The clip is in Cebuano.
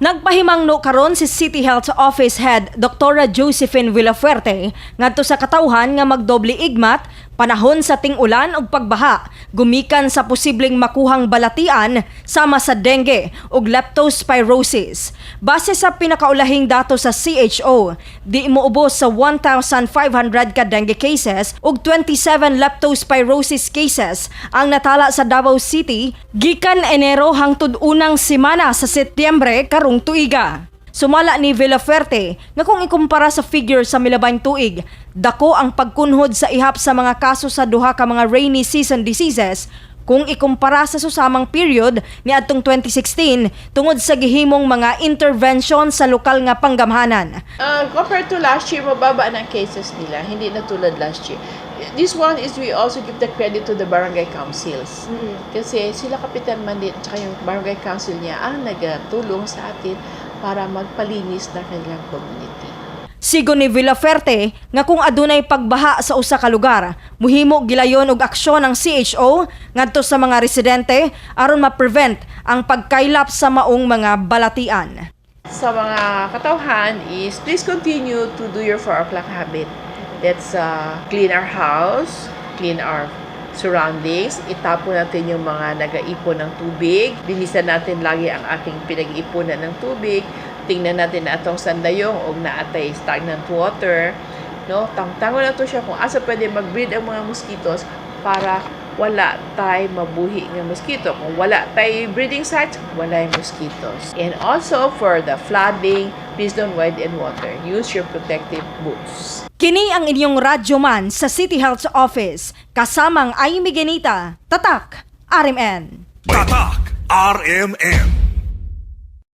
Nagpahimangno karon si City Health Office Head Dr. Josephine Villafuerte ngadto sa katawhan nga magdoble igmat panahon sa ting-ulan ug pagbaha gumikan sa posibleng makuhang balatian sama sa dengue ug leptospirosis. Base sa pinakaulahing dato sa CHO, di moubos sa 1,500 ka dengue cases ug 27 leptospirosis cases ang natala sa Davao City gikan Enero hangtod unang semana sa Setyembre karong tuiga. Sumala ni Villafuerte nga kung ikumpara sa figure sa milabang tuig, dako ang pagkunhod sa ihap sa mga kaso sa duha ka mga rainy season diseases kung ikumpara sa susamang period niadtong 2016 tungod sa gihimong mga intervention sa lokal nga panggamhanan. Compared to last year, mababa ng cases nila. Hindi na tulad last year. This one is we also give the credit to the barangay councils. Kasi sila Kapitan Mandit at saka yung barangay council niya ang nagtulong sa atin para magpalinis ng kanilang community. Sigon ni Villafuerte nga kung adunay pagbaha sa usa ka lugar, muhimo gilayon og aksyon ang CHO ngadto sa mga residente aron ma-prevent ang pagkaylap sa maong mga balatian. Sa mga katawhan is please continue to do your 4 o'clock habit. Let's clean our house, clean our surroundings, itapon natin yung mga nagaipon ng tubig, linisan natin lagi ang ating pinag-iipunan ng tubig, tingnan natin na atong sandayong og naa tay stagnant water, no? Tangtangon nato siya kung asa pwede mag-breed ang mga mosquitoes para wala tay mabuhi nga mosquito. Kung wala tay breeding sites, wala mosquitoes. And also for the flooding, please don't wade in water. Use your protective boots. Kini ang inyong radyoman sa City Health Office, kasamang Amy Genita, Tatak, RMN. Tatak RMN.